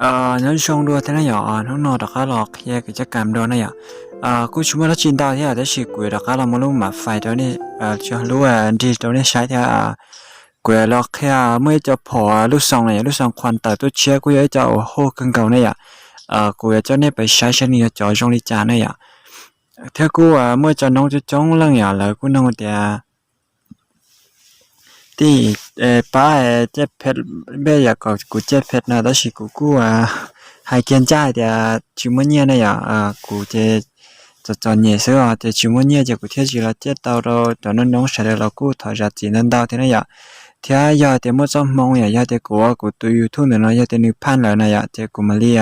Nyob zoo dua thiab na yom, hnub no rov qab los qhia kev coj kam dua na yom. Kuj tsis muaj dab tsi ntau thiab tab sis kuv yuav rov qab los muaj lub maf fais rau nej, lub nrig rau nej saib thiab. Kuv yuav los qhia muaj ib co phom lub xoo na yom, lub xoo qhuas tawm tuaj tshiab kuj yog ib co uas hauj kawg nkaus na yom. Kuv yuav coj nej pais saib saib nws yog cov zoo li cas na yom. Thiab kuj muaj ib co noob coob coob leej yom, lawv kuj nug tias tij pab caj phem, npej yam kom kuv caj phem no tab sis kuv kuj hais kiag ncaj hais tias tsis muaj nyiaj na yom. Kuv ces txom txom nyem xwb os, ces tsis muaj nyiaj ces kuv thiaj tsis los caj tau rau cov noob noob sawv daws los kuj thov zam txim ntau ntau thiab na yom. Thiab yog tias muaj txoj hmoo yom, yog tias kuv ua kuv tus YouTube ntawm no yog tias nws phaj lawm na yom, ces kuv mam li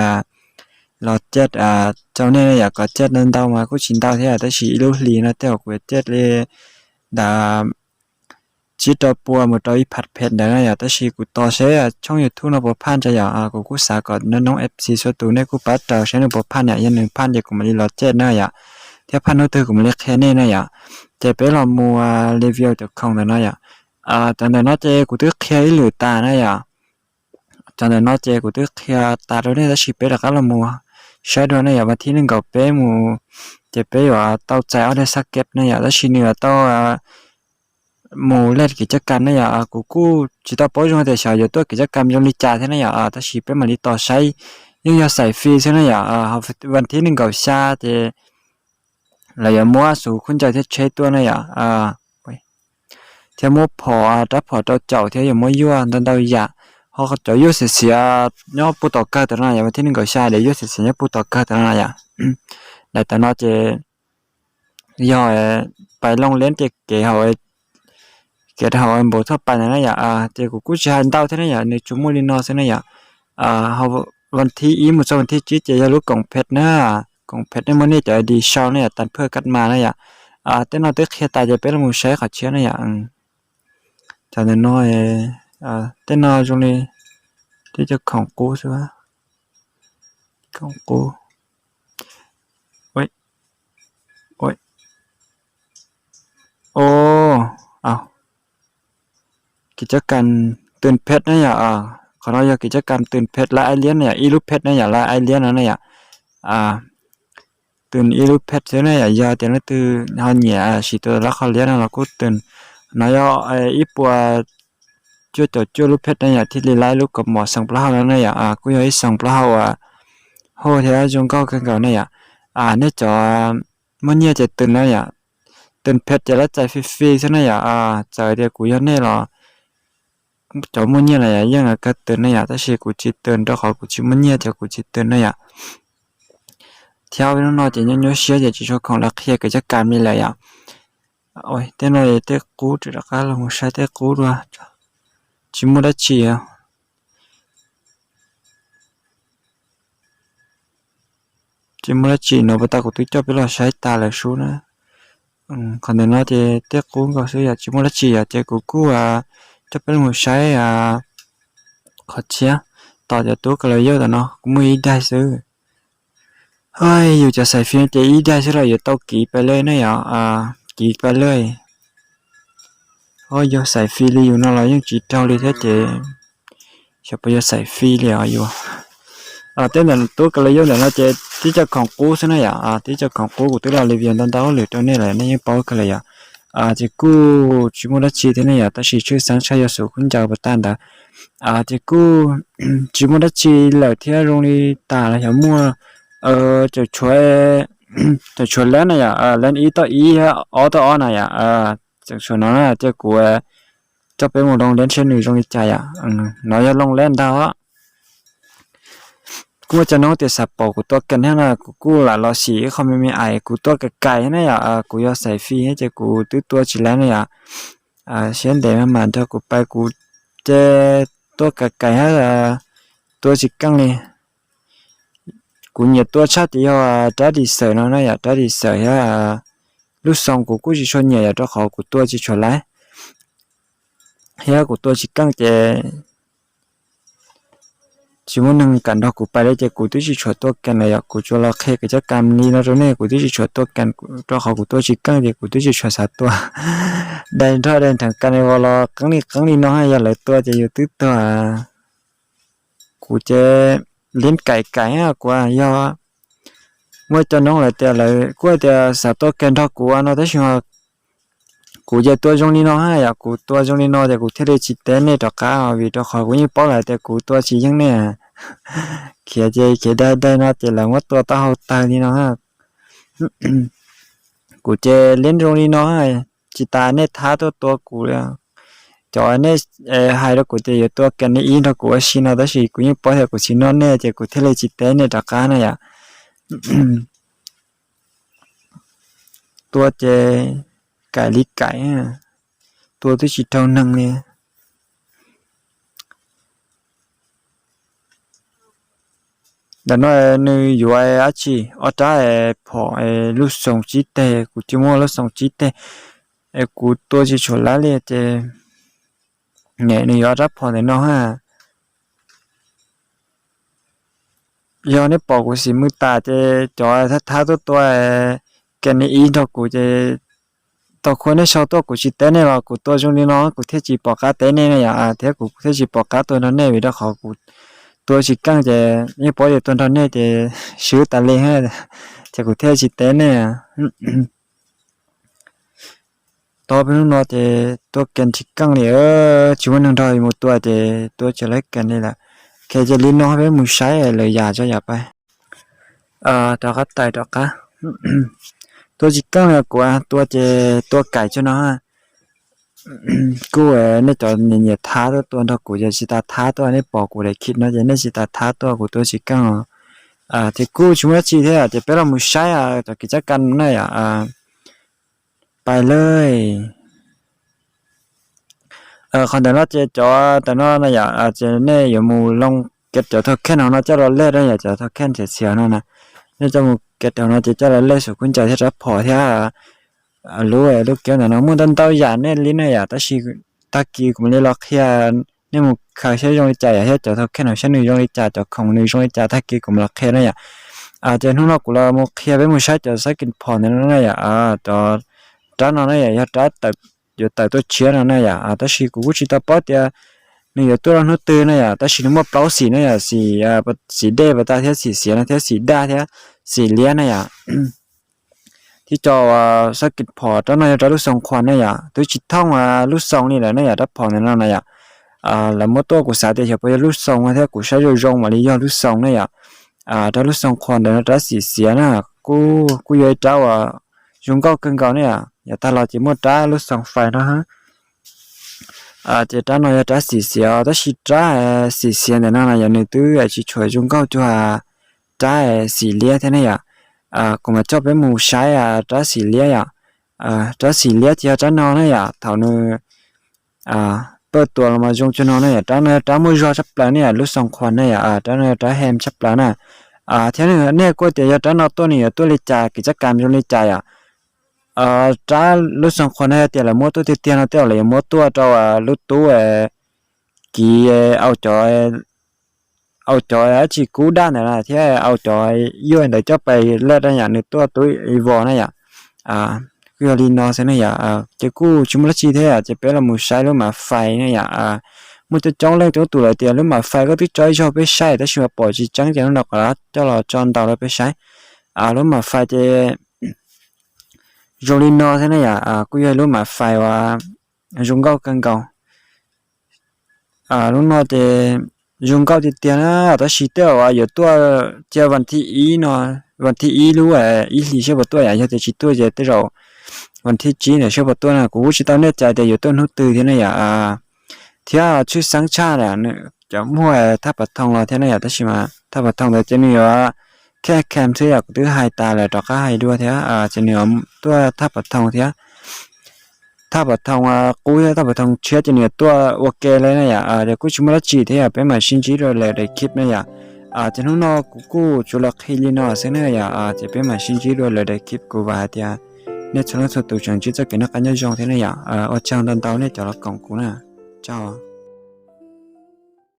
los caj rau nej na yom. Kom caj ntau ntau mas kuj tsis ntau thiab tab sis ib lub hlis no tej zaum kuv caj li ntawm tsib rau pua mus rau ib phav phem ntawd na yom. Tab sis kuv tos seb tshooj YouTube no puas phaj ntsa yom, kuv kuj xav kom noob noob F C xuab tus nej kuj pab raws saib nws puas phaj yom, yog nws phaj ces kuv mam li los caj na yom. Thiab phaj hnub twg kuv mam li qhia nej na yom. Ces peb los mus review cov khoom ntawm no yom. Cov ntawm no ces kuv twb qhia ib lwm tas na yom. Cov ntawm no ces kuv twb qhia tas rau nej tab sis peb rov qab los mus saib dua na yom. Vas thib nees nkaum peb mus ces peb yuav tau txais ob daig xab kev na yom, tab sis nws yuav tau mus lej kev coj kam na yom. Kuv kuj tsis tau paub zoo tias xyov yuav tuaj kev coj kam zoo li cas thiab na yom, tab sis peb mam li tos saib. Yeej yog xaim fij xwb na yom. Vas thib nees nkaum xya ces lawv yuav muab xuv khaub ncaws thiab tsheb tuaj na yom. Thiab muab phom, rab phom rau caum thiab yuav muab yuaj ntau ntau yam. Ho cov yuaj xiav xiav nyob puag tom kawg tom no yom, vas thib nees nkaum xya lawv yuaj xiav xiav nyob puag tom kawg tom no yom. Daim tom no ces yog pais loo leeb ces kev hauv, kev hauv npaum thoj pais ntawd na yom. Ces kuv kuj tsis hais ntau thiab na yom, nws tsuas muaj li no xwb na yom. Vas thib ib mus txog vas thib tsib ces yog lub koom phem na. Koom phem nej muab nej cov ID sau na yom, tas phaj kaj mas na yom. Tej no twb qhia tas ces peb los mus saib qhov tshiab na yom. Cov ntawm no, tej no zoo li tib co khoom qub xwb. Khoom qub. Kev coj kam tws phem na yom. Qhov no yog kev coj kam tws phem lab ai liab na yom, ib lub phem na yom, lab ai liab no na yom. Tws ib lub phem xwb na yom, yog tias leej twg ho nyiam siv tus lab qhov liab no los kuj tws. No yog ib puas cuaj caum cuaj lub phem na yom, thiaj li lab ib lub kaus mom xeem plaub hau no na yom. Kuj yog ib xeem plaub hau uas hauj thiab zoo nkauj kawg nkaus na yom. Nej cov muaj nyiaj ces tws na yom, tws phem ces lab txais fij fij xwb na yom. Txawm tias kuv yog nej los cov muaj nyiaj los yeej kawg tws na yom, tab sis kuv tsis tws rau qhov kuv tsis muaj nyiaj ces kuv tsis tws na yom. Thiab hnub no ces nyuaj nyuaj siab ces tsis tshua khoom los qhia kev coj kam li lawm yom. Tej no tej qub, rov qab los mus saib tej qub dua. Tsis muaj dab tsi. Tsis muaj dab tsi no, puas tas kuv twb coj peb los saib tas lawm sub na. Qhov ntawm no ces tej qub nkaus xwb yom, tsis muaj dab tsi yom, ces kuv kuj coj peb los mus saib qhov tshiab. Tom cov tub ka la yauj tom no kuv muaj ib daig xwb. Hais yus cov xaim fij ces ib daig xwb los yuav tau kiv pais lawm na yom, kiv pais lawm. Yog xaim fij li yus no los yeej tsis raug li thiab ces xyov puas yog xaim fij li os yus. Tej ntawm tub ka la yauj ntawm no ces tib co khoom qub xwb na yom, tib co khoom qub kuv twb los review ntau ntau lwm rau nej lawm nej yeej paub kawg lawm yom. Ces kuj tsis muaj dab tsi thiab ne yom, tab sis tshwj xeeb tshaj yog xuv khaub ncaws puas tag ntawd. Ces kuj tsis muaj dab tsi lawm thiab, zoo li tas los xyov muaj, tseem tshuav, tseem tshuav lab na yom, lab ib toj ib, ob toj ob na yom, tseem tshuav no na ces kuv coj peb mus loo lab seb nws zoo li cas yom. No yog loo lab ntag. Kuj muaj cov noob tias xav pom kuv tua kam thiab no kuv kuj lam los sim ib qho me me ais kuv tua kam kam thiab na yom, kuv yog xaim fij thiab ces kuv twb tua tsis lab na yom. Siab ntev mas nrog kuv pais kuv ces tua kam kam thiab tua tsis keej li. Kuv nyiam tua tshaj ces yog rab dis xawm no na yom, rab dis xawm thiab lub xoo kuv kuj tsis tshua nyiam yom, rau qhov kuv tua tsis tshua lab thiab kuv tua tsis keej ces tsis muaj neeg kam nrog kuv pais li ces kuv twb tsis tshua tua kam lawm yom. Kuv tsuas los qhia kev coj kam li no rau nej, kuv twb tsis tshua tua kam rau qhov kuv tua tsis keej ces kuv twb tsis tshua xav tua. Dai nrog dai nrheev kam li los qeeb li qeeb li no yog lawv tua ces yus twb tuag. Kuv ces liab kaim kaim kuv yog muaj cov noob lawv tias lawv kuj tias xav tua kag nrog kuv no tab sis kuv ces tua zoo li no ha yom, kuv tua zoo li no ces kuv thiaj li tsis teb nej rov qab vim rau qhov kuv yeej paub lawm tias kuv tua tsis yeej nej. Khiav ces khiav daig daig no ces lawv muab tua taub hau tawg li no. Kuv ces liab zoo li no, tsis tas nej thab tuaj tua kuv li. Cov nej hais rau kuv tias yuav tua kag nej ib nrog kuv ua si no tab sis kuv yeej paub tias kuv tsis noj nej ces kuv thiaj li tsis teb nej rov qab na yom. Tua ces kaim li kaim, tua twb tsis raug neeg li. Ntawm no nws yuav dab tsi, ob rab phom lub xoo tsib teg, kuv tsis muaj lub xoo tsib teg, es kuv tua tsis tshuav lab li ces nws yuav ob rab phom ntawm no ha. Yog nej pom kuv xim mws tas ces cov thab thab tuaj tua kag nej ib nrog kuv ces tau khua nej sau tuaj, kuv tsis teb nej los kuv tua zoo li no kuv thiaj tsis pom qab teb nej na yom, thiab kuv thiaj tsis pom qab tua nrog nej vim rau qhov kuv tua tsis keej ces yeej paub tias tua nrog nej ces swb tas li, ces kuv thiaj tsis teb nej. Tau peb hnub no ces tua kag tsis keej li, tsis muaj neeg nrog mus tua ces tua tsis laib kag li lawm. Ces li no peb mus saib lawm yam tso yom pab. Rov qab tais rov qab. Tua tsis keej li kuv tua ces tua kaim tso no. Kuj nej cov nyiam nyiam thab tuaj tua nrog kuv ces tsis tas thab tuaj, nej pom kuv daim clip no ces nej tsis tas thab tuaj, kuv tua tsis keej os. Ces kuj tsis muaj dab tsi thiab ces peb los mus saib cov kev txhab kam na yom. Pais lawm. Qhov ntawm no ces cov ntawm no na yom, ces nej yuav mus loo kiag cov thau kheej no no coj los lej na yom, cov thau kheej txiav txiav no na. Nej coj mus kiag rau no ces coj los lej xum kub ncaws thiab rab phom thiab lub lub kiab ntawm no muaj ntau ntau yam nej li na yom, tab sis tag kis kuv mam li los qhia nej mus khaws saib zoo li cas yom, thiab cov thau kheej no saib nws zoo li cas, cov khoom nws zoo li cas tag kis kuv mam los qhia na yom. Ces hnub no kuv los mus qhia peb mus saib cov xab kis phom ntawm no na yom, cov rab no na yom, yog rab yuav tawm tuaj tshiab no na yom, tab sis kuv kuj tsis tau paub tias nws yuav tuaj rau hnub twg na yom, tab sis nws muaj plaub xim na yom, xim, xim dej pas tas thiab xim xiav no thiab xim daj thiab xim liab na yom. Thiab cov xab kis phom rab no yog rab lub xoo qhuas na yom, twb tsis thooj lub xoo li lawm na yom, rab phom ntawm no na yom. Lawv muab tuaj kuv xav tias xyov puas yog lub xoo thiab kuv saib zoo zoo mam li yog lub xoo na yom. Rab lub xoo qhuas ntawm no rab xim xiav na, kuj kuj yog ib rab uas zoo nkauj kawg nkaus na yom. Yav tag los ces muaj rab lub xoo fais no. Ces rab no yog rab xim xiav, tab sis rab xim xiav ntawm no na yog nws twb tsis tshua zoo nkauj cuag rab xim liab thiab ne yom. Kuv mam coj peb mus saib rab xim liab yom. Rab xim liab ces yog rab no ne yom, thaum nws pawj tuas los mas zoo cuag no ne yom. Rab no yog rab muaj zog tshaj plaws ne yom, lub xoo qhuas ne yom, rab no yog rab hem tshaj plaws na. Thiab nej kuj tias yog rab no tuaj nws yuav tuaj li cas, kev caj kam zoo li cas yom. Rab lub xoo qhuas no yog tias lawv muab tuaj tiag tiag no tej zaum lawv yuav muab tuaj rau lub tub kiv au cov dab tsi kub daj ntawd na thiab au cov yuaj ntawd coj pais laj daj yam nws tuaj tub i vos na yom. Kuj yog li no xwb ne yom, ces kuj tsis muaj dab tsi thiab yom, ces peb los mus saib lub maf fais ne yom. Muaj coob coob leej coob tus lawv tias lub maf fais koj twb tso ib zaug peb saib tab sis mas pom tsis tseeb ces hnub no kuv coj los tso ntau rau peb saib. Lub maf fais ces zoo li no thiab ne yom, kuj yog lub maf fais uas zoo nkauj kawg nkaus. Lub no ces zoo nkauj tiag tiag na, tab sis tej zaum yuav tuaj cia vas thib ib no, vas thib ib lub ib hlis seb puas tuaj yom, yog tias tsis tuaj ces tej zaum vas thib tsib ntawd seb puas tuaj na, kuv kuj tsis tau nej cai tias yuav tuaj hnub twg thiab ne yom. Thiab tshwj xeeb tshaj cov muaj thaj pas thoo los thiab ne yom, tab sis mas thaj pas thoo ntawd ces nws yuav khaj kham xwb yom, kuv twb hais tas lawm rov qab hais dua thiab, ces nws yuav tuaj thaj pas thoo thiab. Thaj pas thoo qub thiab thaj pas thoo tshiab ces nws yuav tuaj ua ke li na yom, ces kuj tsis muaj dab tsi thiab yom, peb mam sib ntsib dua lawm daim clip na yom. Ces hnub no kuv kuj tsuas los qhia li no xwb na yom, ces peb mam sib ntsib dua lawm daim clip, kuv vam hais tias nej txhua leej txhua tus tseem ntsib txoj kev noj qab nyob zoo thiab ne yom. Ua tsaug ntau ntau nej cov los koom kuv na. Tsaug.